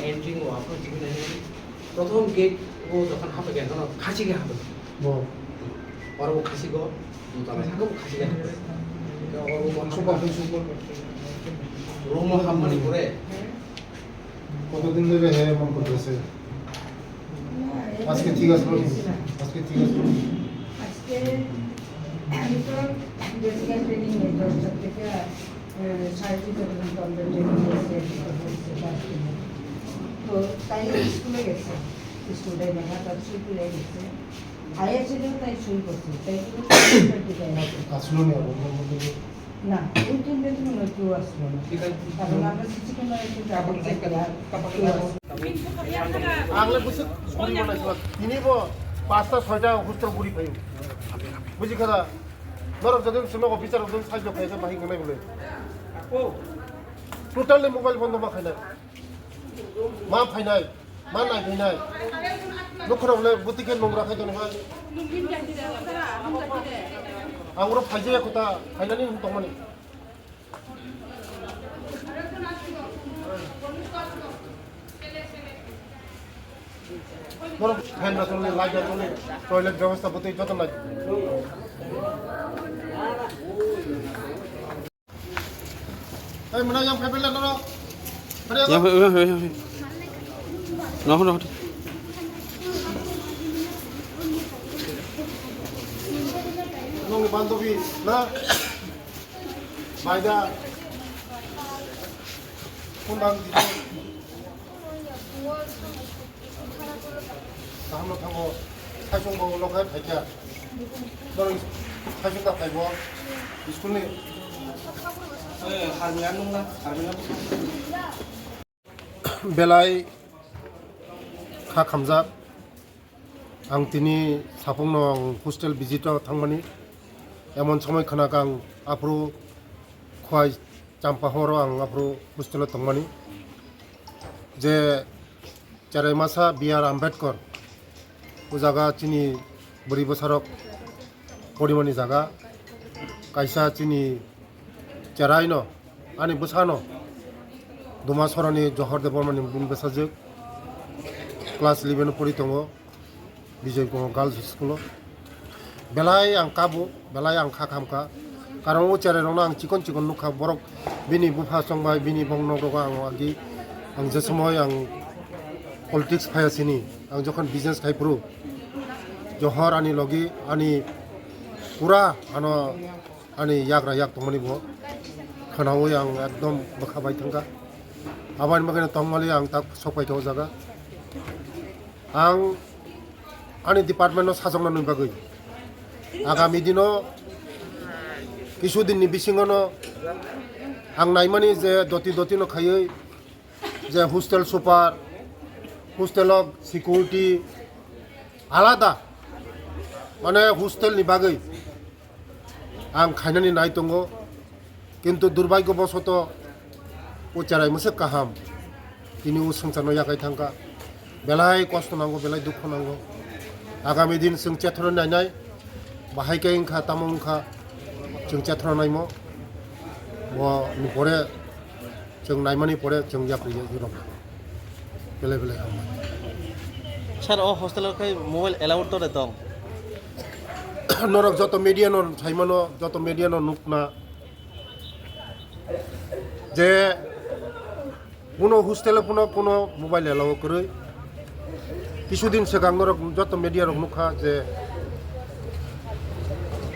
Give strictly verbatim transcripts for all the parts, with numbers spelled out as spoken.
Entry mo, prothom gate o jokhon hapai khe, khasi khe hapai. Oro bo khasi go, dutala sakhe bo khasi khe hapai. Room o hammani pore. কতদিন ধরে হে এমন করতেছে? আজকে ঠিক আছে, আজকে ঠিক আছে। আজকে আমি তো বেসিক্যাল ট্রেনিং নেই, দশটা থেকে, আহ, সাড়ে তিনটা পর্যন্ত আমরা ট্রেনিং নিয়েছি, একটা কোর্সে পাঁচ দিনের। তো তাই স্কুলে গেছে, স্কুল টাইমে হঠাৎ ছুটি হয়ে গেছে। আয়া ছিল, তাই শুরু করছে, তাই শুরু করছে, তাই শুরু করছে। আসলো না, ওর মধ্যে না, ওই তিন দিন মনে হয় কেউ আসলো না। ঠিক আছে। কারণ আমরা সিসি ক্যামেরায় কিন্তু কাপড় চেক করে, কাপড় চেক করে। Ang le bwswk guri manaiswk. Tini bo pasta soita hostel guri phaio. Buji kha da? Norok jodi chwngno officer rok jodi side o khaijak bahai khanai bole. Totally mobile bondo ma khainai. Ma phainai. Ma nai phainai. Nukhrok le bwtwi khe nungra khai tongo hai. Ang oro phaijaya kho ta, phainani hwn tongmani. Norok fan rok choli, light rok choli, toilet bebostha bwtwi joto nai. Ei, mwnang yang phai phai le norok. Phai yang phai, yang phai, yang phai. Nokho, nokho. Nong bandobi na. Baida. Kundang di. Kaham no thango. Saisung bo lokha phaikha. Norok saisung ta phaibo. School ni. Eh, harmia nung na, harmia. Belai kha khamjak. Ang tini saphangno ang hostel visit o thangmani. Emon somoi khwnakha ang aphuru Khowai Champahor o ang aphuru hostel o tongmani. Je cherai masa B R Ambedkar, o jaga chini bwrwi bwsarok porimani jaga, kaisa chini cherai no, ani bwsano Duma Soroni Johor Debbarmani bini bwsajwk class eleven o pori tongo. Bijoy Kumar Girls School o. Belai ang kabo, belai ang kha khamkha. Karon o cherai rokno ang chikon chikon nukha, borok bini bupha chongbai, bini bong nok rogo ang agi, ang je somoi ang politics phaya sini, ang jokhon business khai phuru, Johor ani logi, ani pura ano ani yagra yak tongmani bo khwnaui ang ekdom bwkha bai thangkha. Aboni bagwi tongmali ang tak sok pai kha o jaga. Ang ani department no sajokna nwi bagwi agami dino kisu din ni bisingo no ang naimani je doti doti no khaiwi je hostel super, hostel o security alada, mane hostel ni bagwi ang khainani nai tongo, kintu durbhagyo bosoto o cherai mwswk kaham tini o swngcharno yakai thangkha, belai kosto nango, belai dukhu nango. Agami din chwng chethorwi nainai, bahai khe wngkha, tamo wngkha, chwng chethorwi naimo, bo ni pore chwng naimani pore chwng yapri rok belai belai hambai. Sir, o hostel o khai mobile allowed to de tong? Norok joto media no saimano, joto media no nukna je kuno hostel o kuno, kuno mobile allow kwrwi. Kisudin swkang norok joto media rok nukha je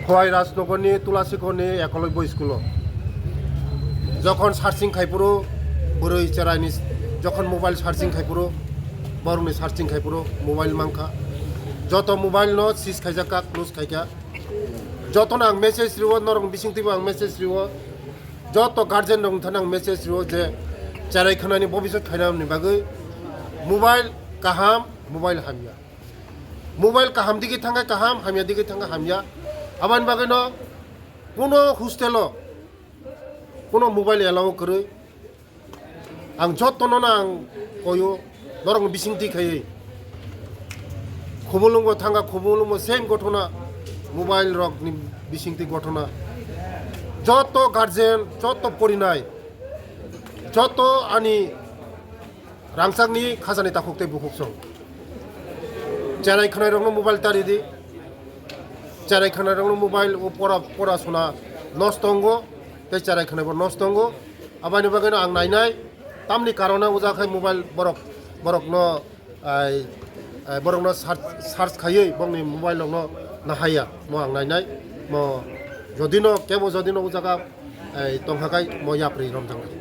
Khowai Rajnagar ni Tulasikhor ni Ekolobya school o jokhon searching khai phuru bwrwi cherai ni jokhon mobile searching khai phuru borok ni searching khai phuru mobile mankha joto mobile no seize khaijak kha close khaikha joto no ang message riwo norok bising twibo ang message riwo Joto guardian rok thani ang message rio je cherai khwnani bobiswt khainani bagwi mobile kaham, mobile hamya. Mobile kaham digi thangkha kaham, hamya digi thangkha hamya. Aboni bagwino kuno hostel o kuno mobile allow kwrwi. Ang jotono no ang koyo, norok ni bisingtwi khaiwi. Khumulwngo thangkha, Khumulwngo same gothona, mobile rok ni bisingtwi gothona. Joto guardian, joto porinai, joto ani rangchakni khajani takhuk tei bukhuk song. Cherai khwnai rokno mobile tari di. Cherai khwnai rokno mobile o pora, pora suna nosto wngo, tei cherai khwnai bo nosto wngo. Aboni bagwino ang nainai, tamni karone ujak hai mobile borok, borokno, ai, ai, borokno search, search khaiwi bongni mobile rokno nahaiya, mo ang nainai, mo jodino kebo jodino ujaga, ai, tongkha khai mo yapri romjaknai.